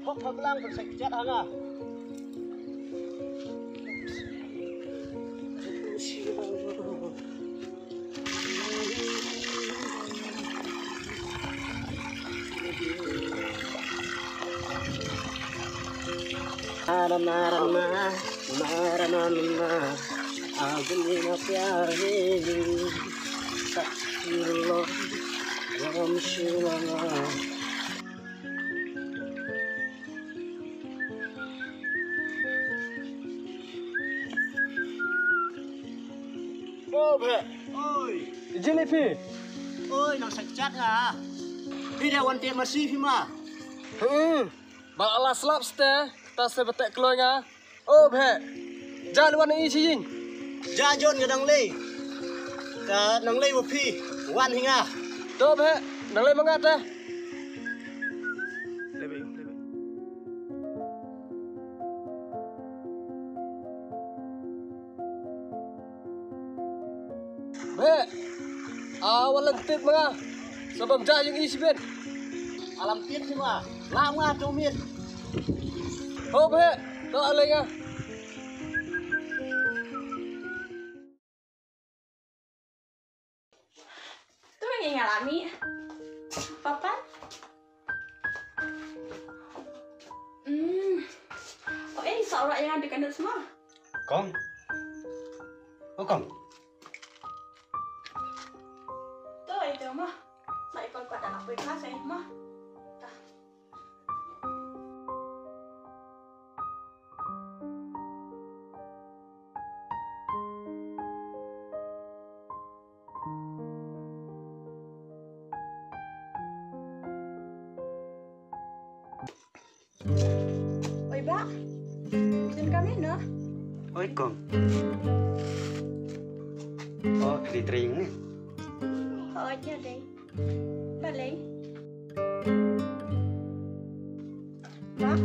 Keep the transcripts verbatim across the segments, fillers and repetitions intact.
Hok hok lang pun sa kjat hanga. O bheh. Oi. Jin ïa phi. Oi, nang sa kjat nga. Phi dei wan teh masi phi ma. Hmm. Ba la slap ste, ta se ba teh kloi nga. O bheh. Ja leh wan i shi yin. Ja jon nga dang lei. Ka nang lei wa phi. Wan hi nga. To bheh. Nang lei ma nga te. Bheh. A, wat leh tip ma nga. Sa bam ja ïing i shibit. Alam tip ma nga. La ma nga to mit. Ho bheh. To alai nga. Tu ngi nga la mih. Papan. Hmm. Oh, eh, sa ora yang ada kandut semua. Kong. Oh, Kong. Tu itu mah. Sa ipar kuat anak pergi kelas eh mah. Dah. Oi, Bah. Jan kami no? Oi, Kong. Oh, kri tring ni. Oh, aja deh. Balei? Bah,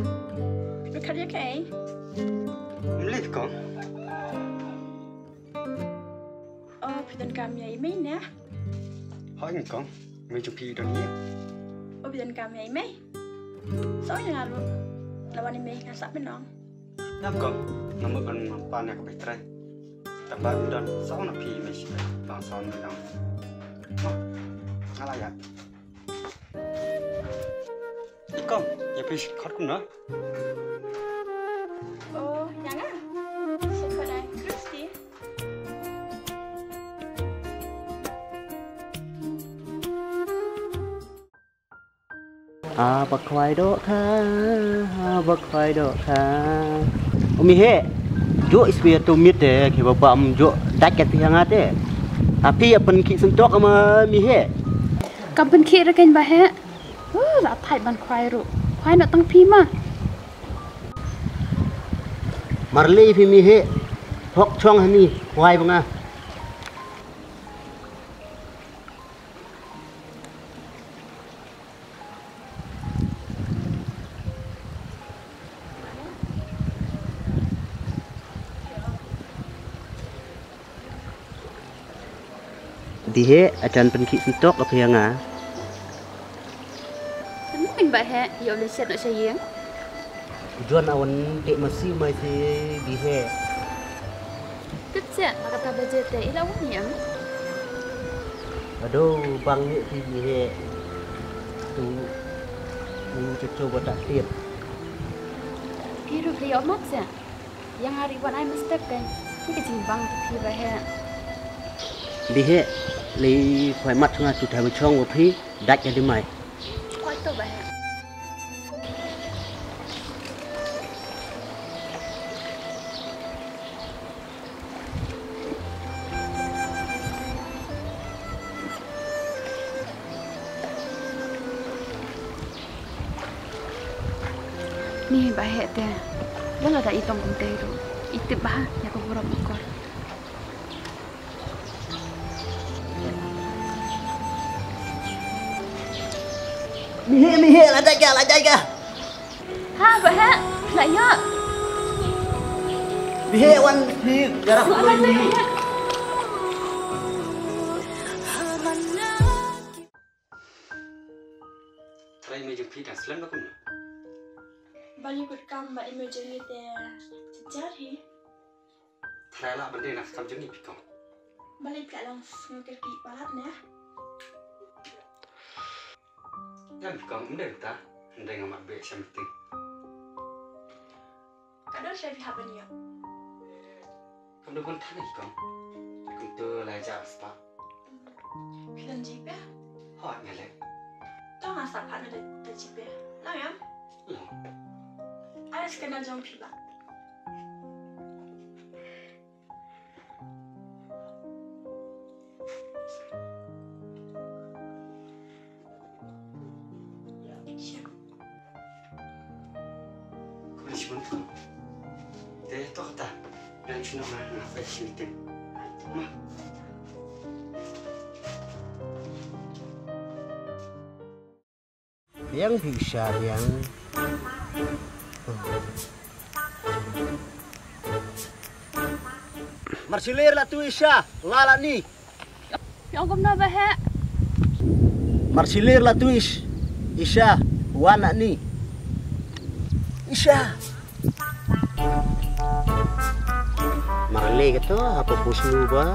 phi khar ïa kaei? Mlih, Kong. Oh, phi don kam ïa i mei ne? Hooid, Kong. Mei jong phi don ïa. Oh, phi don kam ïa i mei. Sa ïa nga ruh. La wan i mei nga sah pynong. Ngam, Kong, nga mut ban pan ïa ka Beitrei. Tang ba ngim don saw na phi mei shi bang saw na nang. Ma, nga la ïa. Kong, ïa phi shi khot kumno? Oh, ïa nga. Shi khot ai Christy. A ba khwai dohkha, a ba khwai dohkha. O Miheh, juh iswi ïa tu mit te, ki ba bam juh dait kat phi ha nga te. A phi ïa pynkhih sentop ma Miheh. Kam pynkhih re kein Baheh. Uh, la thait ban khwai ruh. Khwai noh tang phi ma. Marlei phi Miheh. Hok chong hani khwai ba nga. Diheh, a jan pynkhih sentop ïa nga. Tang mynba heh, ïa u lynshit noh sha ïing. Jon a wan teh masi mai si Diheh. Tip seh, la kata baje te i la wan ïa em. Ado bang ni phi Diheh. Tu u cucu botak tip. Phi ruh phi ïoh mat seh. Ïa nga ruh wan ai mynstep kan. Ni ka jingbang tu phi Baheh. Diheh, lei khwai mat nga tu thai ba chong wa phi. Dait ka dei mai. Oi to Baheh. Ni Baheh te. Lada i tong kumtei ruh. I tip bha ïa ka burap akor. Miheh, Miheh, la dait ka, la dait ka. Ha, Baheh, la ïoh. Miheh, wan, Miheh, jarah. Wan, wan, wan, Miheh. Ani kut kam ba imo jong ngi te jar hi. Trai lah ban dei na kam jong ngi pi kong. Balei phi la long sngewkyrkieh palat ne? Kan pi kong, ym dei ta, ym dei nga mat beh sha meeting. Ka don shai phi hap ban ïoh. Kam don ban than ïa kong. Kumto lai ja spa. Phi don GPay? Hooid nga leh. To nga sa phah na da GPay. Long ïa? Long. Ai scanner jong phi ba. Khublei shibun. Te to kata. Ngan shu noh ma, nga peit shi meeting. Ma. Yang phi sha yang. Marsilir la tu Isha, la la ni. Yang kumno ba he? Marsilir la tu Ish, Isha, wan na ni. Isha. Marle ka to, apa pusnu ba?